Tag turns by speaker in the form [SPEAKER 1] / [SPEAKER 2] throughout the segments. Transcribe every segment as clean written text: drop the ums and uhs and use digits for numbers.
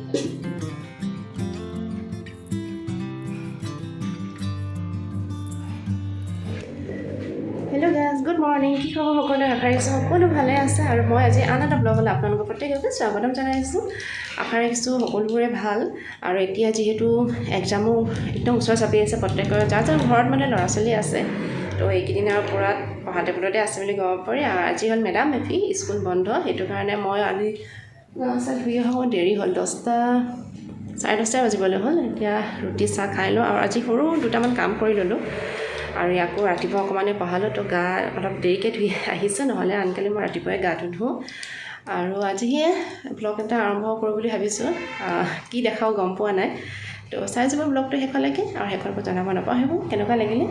[SPEAKER 1] Hello guys, good morning. কি খবৰ সকলোৰে? আশা ৰাখিছোঁ সকলো ভালে আছে। আৰু মই আজি আন এটা ব্লগলৈ আপোনালোকৰ প্ৰত্যেককে স্বাগতম জনাইছোঁ। আশা ৰাখিছোঁ সকলোবোৰে ভাল। আৰু এতিয়া যিহেতু এক্সামো একদম ওচৰ চাপি আছে, প্ৰত্যেকৰে যাৰ যাৰ ঘৰত মানে ল'ৰা ছোৱালী আছে, তো এইকেইদিন আৰু পূৰা পঢ়া টেবুলতে আছে বুলি ক'ব পাৰি। আৰু আজি হ'ল মেডাম মেফি, স্কুল বন্ধ, সেইটো কাৰণে মই আজি গা চা ধুই অহা দেৰি হ'ল, 10টা 10:30 বাজিবলৈ হ'ল। এতিয়া ৰুটি চাহ খাই লওঁ। আৰু আজি সৰু দুটামান কাম কৰি ল'লোঁ। আৰু ইয়াকো ৰাতিপুৱা অকণমানে পঢ়ালোঁ, তো গা অলপ দেৰিকৈ ধুই আহিছোঁ, নহ'লে আনকালে মই ৰাতিপুৱাই গাটো ধুওঁ। আৰু আজিহে ব্লগ এটা আৰম্ভ কৰোঁ বুলি ভাবিছোঁ, কি দেখাওঁ গম পোৱা নাই, তো চাই যাব ব্লগটো শেষলৈকে। আৰু শেষৰ পৰা জনাব নাপাহৰিব কেনেকুৱা লাগিলে।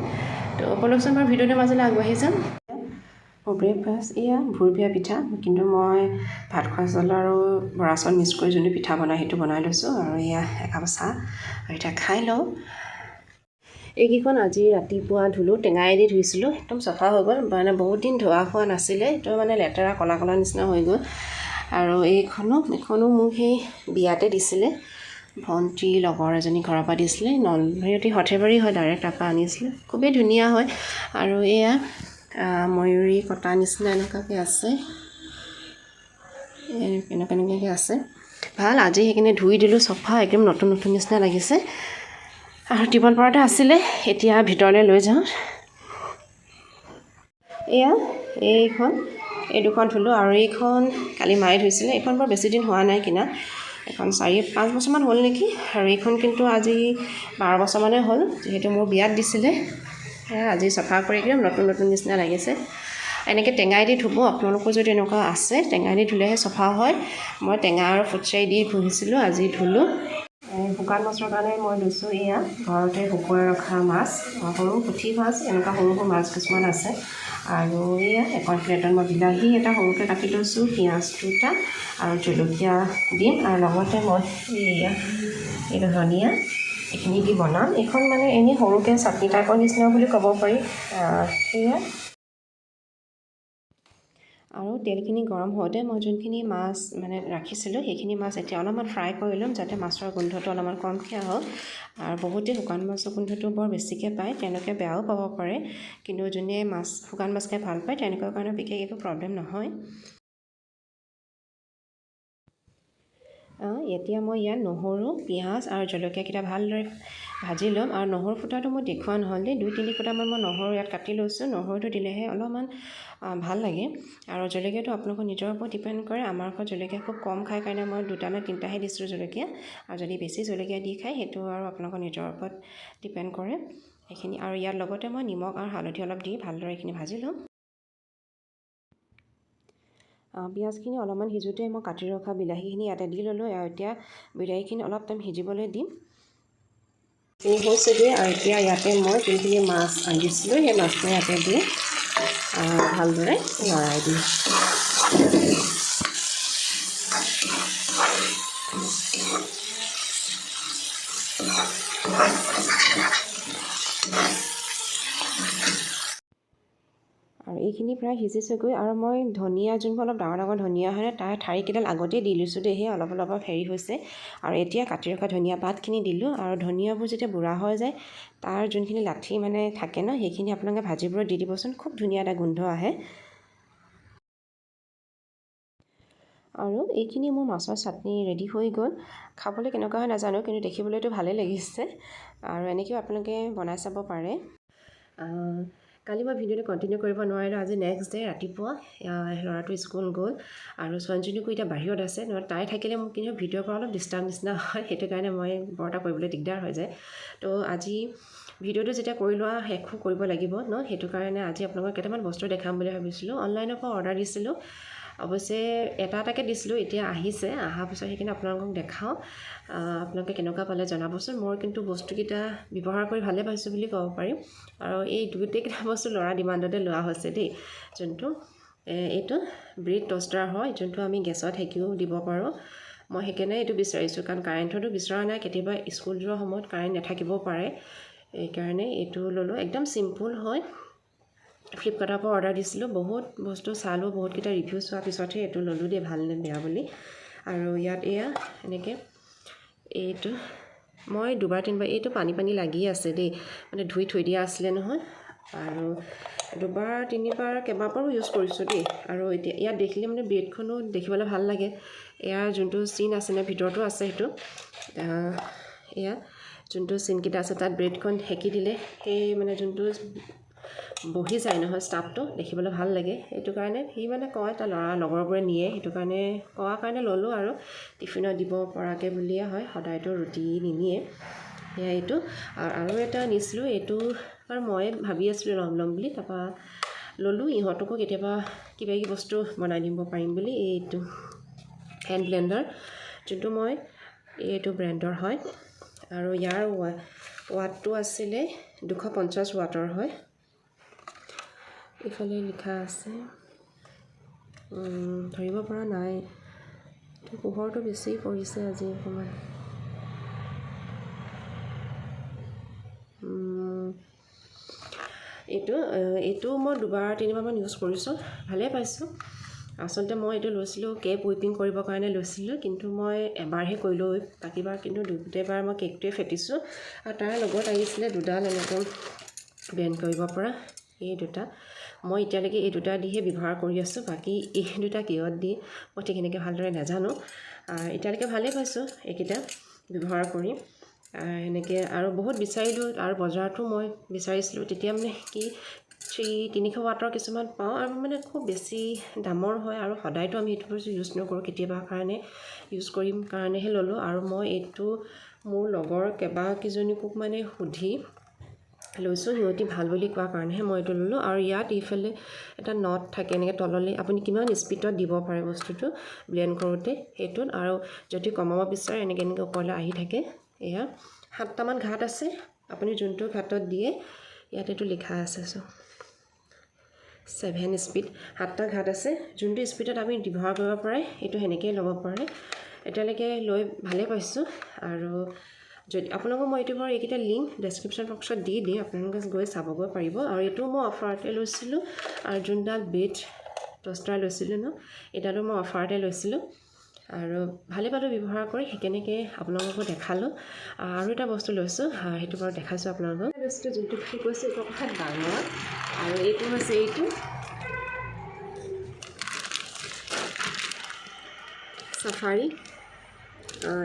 [SPEAKER 1] তো ব'লকচোন বাৰু ভিডিঅ'টোৰ মাজলৈ আগবাঢ়ি যাম। মোৰ ব্ৰেকফাষ্ট এয়া ভুৰপিয়া পিঠা, কিন্তু মই ভাত খোৱা চাউল আৰু বৰা চাউল মিক্স কৰি যোনটো পিঠা বনাই সেইটো বনাই লৈছোঁ। আৰু এয়া একাপ চাহ, আৰু এতিয়া খাই লওঁ। এইকেইখন আজি ৰাতিপুৱা ধুলোঁ, টেঙাই দি ধুইছিলোঁ, একদম চফা হৈ গ'ল। মানে বহুত দিন ধোৱা হোৱা নাছিলে, তো মানে লেতেৰা ক'লা ক'লা নিচিনা হৈ গ'ল। আৰু এইখনো মোক সেই বিয়াতে দিছিলে, ভণ্টি লগৰ এজনী ঘৰৰ পৰা দিছিলে, নলবাৰীতে সৰ্থেবাৰী হয়, ডাইৰেক্ট তাৰপৰা আনিছিলে, খুবেই ধুনীয়া হয়। আৰু এয়া ময়ূৰী কটা নিচিনা এনেকুৱাকৈ আছে, এনেকুৱা এনেকুৱাকৈ আছে, ভাল। আজি সেইখিনি ধুই দিলোঁ, চফা একদম নতুন নতুন নিচিনা লাগিছে। আৰু টিউবল পাৰতে আছিলে, এতিয়া ভিতৰলৈ লৈ যাওঁ। এয়া এইখন, এই দুখন ধুলোঁ। আৰু এইখন কালি মায়ে ধুইছিলে, এইখন বৰ বেছি দিন হোৱা নাই কিনা, এইখন 4-5 বছৰমান হ'ল নেকি। আৰু এইখন কিন্তু আজি 12 বছৰমানেই হ'ল, যিহেতু মোৰ বিয়াত দিছিলে। সেয়া আজি চফা কৰি একদম নতুন নতুন নিচিনা লাগিছে। এনেকৈ টেঙাই দি ধুব, আপোনালোকৰ যদি এনেকুৱা আছে টেঙাই দি ধুলেহে চফা হয়। মই টেঙা আৰু ফুটছাই দি ঘঁহিছিলোঁ, আজি ধুলোঁ। শুকান মাছৰ কাৰণে মই লৈছোঁ এয়া ঘৰতে শুকুৱাই ৰখা মাছ, সৰু পুঠি মাছ, এনেকুৱা সৰু সৰু মাছ কিছুমান আছে। আৰু এয়া এখন প্লেটত মই বিলাহী এটা সৰুকৈ কাটি লৈছোঁ, পিঁয়াজ 2টা আৰু জলকীয়া দিম। আৰু লগতে মই এয়া এই ধনিয়া এইখিনি দি বনাম। এইখন মানে এনেই সৰুকৈ চাটনি টাইপৰ নিচিনা বুলি ক'ব পাৰি। সেয়া আৰু তেলখিনি গৰম হওঁতে মই যোনখিনি মাছ মানে ৰাখিছিলোঁ সেইখিনি মাছ এতিয়া অলপমান ফ্ৰাই কৰি ল'ম, যাতে মাছৰ গোন্ধটো অলপমান কমকৈ আহক। আৰু বহুতে শুকান মাছৰ গোন্ধটো বৰ বেছিকৈ পায়, তেওঁলোকে বেয়াও পাব পাৰে, কিন্তু যোনে শুকান মাছ খাই ভাল পায় তেওঁলোকৰ কাৰণে বিশেষ একো প্ৰব্লেম নহয়। এতিয়া মই ইয়াত নহৰু, পিঁয়াজ আৰু জলকীয়াকেইটা ভালদৰে ভাজি ল'ম। আৰু নহৰু ফুটাটো মই দেখুওৱা নহ'ল দেই, 2-3 ফুটামান মই নহৰু ইয়াত কাটি লৈছোঁ। নহৰুটো দিলেহে অলপমান ভাল লাগে। আৰু জলকীয়াটো আপোনালোকৰ নিজৰ ওপৰত ডিপেণ্ড কৰে। আমাৰ ঘৰত জলকীয়া খুব কম খায় কাৰণে মই 2টা নে 3টাহে দিছিলোঁ জলকীয়া। আৰু যদি বেছি জলকীয়া দি খায় সেইটো আৰু আপোনালোকৰ নিজৰ ওপৰত ডিপেণ্ড কৰে সেইখিনি। আৰু ইয়াৰ লগতে মই নিমখ আৰু হালধি অলপ দি ভালদৰে এইখিনি ভাজি ল'ম। পিঁয়াজখিনি অলপমান সিজোঁতে মই কাটি ৰখা বিলাহীখিনি ইয়াতে দি ল'লোঁ। আৰু এতিয়া বিলাহীখিনি অলপ টাইম সিজিবলৈ দিম। এইখিনি হৈছেগৈ। আৰু এতিয়া ইয়াতে মই যোনখিনি মাছ আনিছিলোঁ সেই মাছখিনি ইয়াতে দি ভালদৰে লৰাই দিম। আৰু এইখিনি প্ৰায় সিজিছেগৈ। আৰু মই ধনিয়া যোনবোৰ অলপ ডাঙৰ ডাঙৰ ধনিয়া হয় তাৰ ঠাৰিকেইডাল আগতেই দি লৈছোঁ দেই, সেই অলপ অলপ হেৰি হৈছে। আৰু এতিয়া কাটি ৰখা ধনিয়া পাতখিনি দিলোঁ। আৰু ধনিয়াবোৰ যেতিয়া বুঢ়া হৈ যায় তাৰ যোনখিনি লাঠি মানে থাকে ন, সেইখিনি আপোনালোকে ভাজিবোৰত দি দিবচোন, খুব ধুনীয়া এটা গোন্ধ আহে। আৰু এইখিনি মোৰ মাছৰ চাটনি ৰেডি হৈ গ'ল। খাবলৈ কেনেকুৱা হয় নাজানো, কিন্তু দেখিবলৈতো ভালেই লাগিছে। আৰু এনেকৈও আপোনালোকে বনাই চাব পাৰে। কালি মই ভিডিঅ'টো কণ্টিনিউ কৰিব নোৱাৰিলোঁ। আজি নেক্সট ডে ৰাতিপুৱা ল'ৰাটো স্কুল গ'ল আৰু ছোৱালীজনীকো এতিয়া বাহিৰত আছে। নহ'লে তাই থাকিলে মোক কিন্তু ভিডিঅ' কৰা অলপ ডিষ্টাৰ্ব নিচিনা হয়, সেইটো কাৰণে মই বৰ এটা কৰিবলৈ দিগদাৰ হৈ যায়। তো আজি ভিডিঅ'টো যেতিয়া কৰি লোৱা শেষো কৰিব লাগিব ন, সেইটো কাৰণে আজি আপোনালোকক কেইটামান বস্তু দেখাম বুলি ভাবিছিলোঁ। অনলাইনৰ পৰা অৰ্ডাৰ দিছিলোঁ, অৱশ্যে এটা এটাকৈ দিছিলোঁ, এতিয়া আহিছে। অহাৰ পিছত সেইখিনি আপোনালোকক দেখাওঁ, আপোনালোকে কেনেকুৱা পালে জনাবচোন। মই কিন্তু বস্তুকেইটা ব্যৱহাৰ কৰি ভালে পাইছোঁ বুলি ক'ব পাৰিম। আৰু এই গোটেইকেইটা বস্তু ল'ৰা ডিমাণ্ডতে লোৱা হৈছে দেই। যোনটো এইটো ব্ৰেড ট'ষ্টাৰ হয়, যোনটো আমি গেছত সেকিও দিব পাৰোঁ। মই সেইকাৰণে এইটো বিচাৰিছোঁ, কাৰণ কাৰেণ্টতো বিচৰা নাই, কেতিয়াবা স্কুল যোৱাৰ সময়ত কাৰেণ্ট নাথাকিবও পাৰে, এইকাৰণে এইটো ল'লোঁ। একদম চিম্পুল হয়। ফ্লিপকাৰ্টৰ পৰা অৰ্ডাৰ দিছিলোঁ, বহুত বস্তু চালোঁ, বহুতকেইটা ৰিভিউ চোৱাৰ পিছতহে এইটো ল'লোঁ দেই, ভাল নে বেয়া বুলি। আৰু ইয়াত এয়া এনেকৈ এইটো মই দুবাৰ তিনিবাৰ, এইটো পানী পানী লাগি আছে দেই, মানে ধুই থৈ দিয়া আছিলে নহয়, আৰু দুবাৰ তিনিবাৰ কেইবাবাৰো ইউজ কৰিছোঁ দেই। আৰু এতিয়া ইয়াত দেখিলে মানে ব্ৰেডখনো দেখিবলৈ ভাল লাগে। ইয়াৰ যোনটো চিন আছে নে ভিতৰতো আছে সেইটো, এয়া যোনটো চিনকেইটা আছে তাত ব্ৰেডখন সেকি দিলে সেই মানে যোনটো বহি যায় নহয় ষ্টাফটো, দেখিবলৈ ভাল লাগে। সেইটো কাৰণে সি মানে কয়, তাৰ ল'ৰা লগৰবোৰে নিয়ে, সেইটো কাৰণে কোৱাৰ কাৰণে ল'লোঁ আৰু টিফিনত দিব পৰাকৈ বুলিয়ে হয়, সদায়তো ৰুটি নিনিয়ে। সেয়া এইটো। আৰু এটা নিছিলোঁ, এইটো বাৰু মই ভাবি আছিলোঁ ল'ম ল'ম বুলি, তাৰপৰা ল'লোঁ। ইহঁতকো কেতিয়াবা কিবা কিবি বস্তু বনাই দিব পাৰিম বুলি। এইটো হেণ্ড ব্লেণ্ডাৰ, যোনটো মই এইটো ব্ৰেণ্ডৰ হয়, আৰু ইয়াৰ ৱাটটো আছিলে 250 ৱাটৰ হয়। এইফালে লিখা আছে, ধৰিব পৰা নাই, পোহৰটো বেছি পৰিছে আজি অকণমান। এইটো মই দুবাৰ তিনিবাৰমান ইউজ কৰিছোঁ, ভালেই পাইছোঁ। আচলতে মই এইটো লৈছিলোঁ কেক হুইপিং কৰিবৰ কাৰণে লৈছিলোঁ, কিন্তু মই এবাৰহে কৰিলোঁ, বাকীবাৰ কিন্তু গোটেইবাৰ মই কেকটোৱে ফেটিছোঁ। আৰু তাৰ লগত আহিছিলে দুডাল এনেকৈ ব্লেণ্ড কৰিব পৰা, এই দুটা মই এতিয়ালৈকে এই দুটা দিহে ব্যৱহাৰ কৰি আছোঁ, বাকী এই দুটা কিহত দি মই ঠিক এনেকৈ ভালদৰে নাজানো। এতিয়ালৈকে ভালেই পাইছোঁ এইকেইটা ব্যৱহাৰ কৰি। সেনেকৈ আৰু বহুত বিচাৰিলোঁ, আৰু বজাৰতো মই বিচাৰিছিলোঁ, তেতিয়া মানে কি 300 ৱাটৰ কিছুমান পাওঁ, আৰু মানে খুব বেছি দামৰ হয়, আৰু সদায়তো আমি এইটো বস্তু ইউজ নকৰোঁ, কেতিয়াবা কাৰণে ইউজ কৰিম কাৰণেহে ল'লোঁ। আৰু মই এইটো মোৰ লগৰ কেইবাকেইজনীকো মানে সুধি লৈছোঁ, সিহঁতি ভাল বুলি কোৱাৰ কাৰণেহে মই এইটো ল'লোঁ। আৰু ইয়াত এইফালে এটা not থাকে, এনেকৈ তললৈ আপুনি কিমান স্পীডত দিব পাৰে বস্তুটো ব্লেণ্ড কৰোঁতে সেইটোত, আৰু যদি কমাব বিচাৰে এনেকৈ এনেকৈ ওপৰলৈ আহি থাকে। এয়া 7টামান ঘাট আছে, আপুনি যোনটো ঘাটত দিয়ে ইয়াত এইটো লিখা আছে, চ' 7 স্পীড, 7টা ঘাট আছে, যোনটো স্পীডত আপুনি ব্যৱহাৰ কৰিব পাৰে এইটো সেনেকৈয়ে ল'ব পাৰে। এতিয়ালৈকে লৈ ভালেই পাইছোঁ। আৰু যদি আপোনালোকক মই এইটো বাৰু এইকেইটা লিংক ডেছক্ৰিপশ্যন বক্সত দি দিম, আপোনালোকে গৈ চাবগৈ পাৰিব। আৰু এইটো মই অফাৰতে লৈছিলোঁ, আৰু যোনডাল বেড ট'ষ্টাৰ লৈছিলোঁ ন, এইডালো মই অফাৰতে লৈছিলোঁ, আৰু ভালেই পালোঁ ব্যৱহাৰ কৰি, সেইকাৰণে আপোনালোককো দেখালোঁ। আৰু এটা বস্তু লৈছোঁ, সেইটো বাৰু দেখাইছোঁ আপোনালোকক। বস্তু যোনটো বুলি কৈছোঁ এইটো অকণমান ডাঙৰ, আৰু এইটো হৈছে এইটো চাফাৰী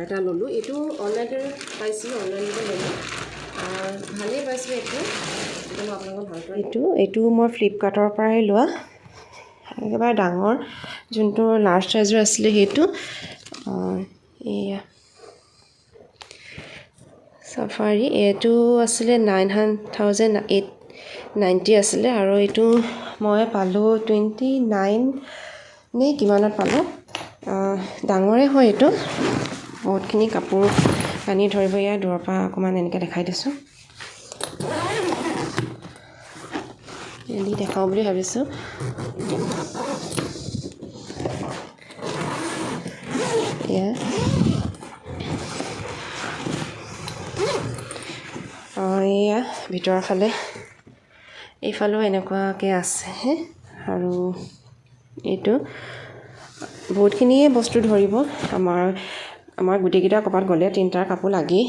[SPEAKER 1] এটা ল'লোঁ। এইটো অনলাইনতে পাইছিলোঁ, অনলাইনতে ল'লোঁ, ভালেই পাইছোঁ এইটো। আপোনালোকক ভালকৈ এইটো মই ফ্লিপকাৰ্টৰ পৰাই লোৱা, একেবাৰে ডাঙৰ যোনটো লাৰ্জ চাইজৰ আছিলে সেইটো। এয়া চাফাৰী, এইটো আছিলে 9890 আছিলে, আৰু এইটো মই পালোঁ 29 নে কিমানত পালোঁ। ডাঙৰে হয় এইটো, বহুতখিনি কাপোৰ কানি ধৰিব। ইয়াৰ দূৰৰ পৰা অকণমান এনেকৈ দেখাই দিছোঁ, এনে দেখাওঁ বুলি ভাবিছোঁ। এয়া এয়া ভিতৰৰ ফালে এইফালেও এনেকুৱাকৈ আছে, আৰু এইটো বহুতখিনিয়ে বস্তু ধৰিব। আমাৰ গোটেইকেইটা ক'ৰবাত গ'লে তিনিটাৰ কাপোৰ লাগেই,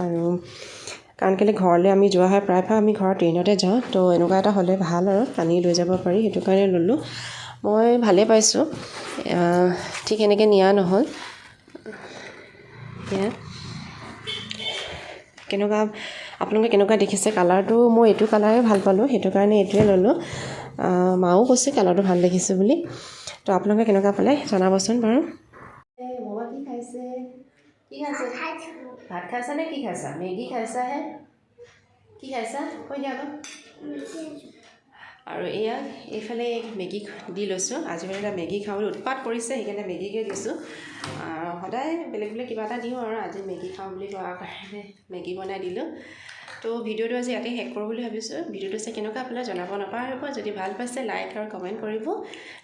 [SPEAKER 1] আৰু কাৰণ কেলৈ ঘৰলৈ আমি যোৱা হয়, প্ৰায়ভাগ আমি ঘৰৰ ট্ৰেইনতে যাওঁ, তো এনেকুৱা এটা হ'লে ভাল আৰু টানি লৈ যাব পাৰি, সেইটো কাৰণে ল'লোঁ। মই ভালেই পাইছোঁ, ঠিক এনেকৈ নিয়া নহ'ল। এয়া কেনেকুৱা আপোনালোকে কেনেকুৱা দেখিছে কালাৰটো? মই এইটো কালাৰে ভাল পালোঁ, সেইটো কাৰণে এইটোৱে ল'লোঁ। মাও কৈছে কালাৰটো ভাল দেখিছে বুলি। তো আপোনালোকে কেনেকুৱা পালে জনাবচোন বাৰু। মামা কি খাইছে? কি খাইছে? ভাত খাইছা নে কি খাইছা? মেগী খাইছাহে? কি খাইছা কৈ দিয়া আকৌ। আৰু এয়া এইফালে মেগী দি লৈছোঁ। আজি মানে এটা মেগী খাওঁ বুলি উৎপাত কৰিছে, সেইকাৰণে মেগীকে দিছোঁ। সদায় বেলেগ বেলেগ কিবা এটা দিওঁ, আৰু আজি মেগী খাওঁ বুলি কোৱাৰ কাৰণে মেগী বনাই দিলোঁ। তো ভিডিঅ'টো আজি ইয়াতে শেষ কৰোঁ বুলি ভাবিছোঁ। ভিডিঅ'টো চাই কেনেকুৱা পালে জনাব নাপাহৰিব। যদি ভাল পাইছে লাইক আৰু কমেণ্ট কৰিব।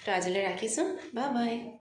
[SPEAKER 1] তো আজিলৈ ৰাখিছোঁ, বাই বাই।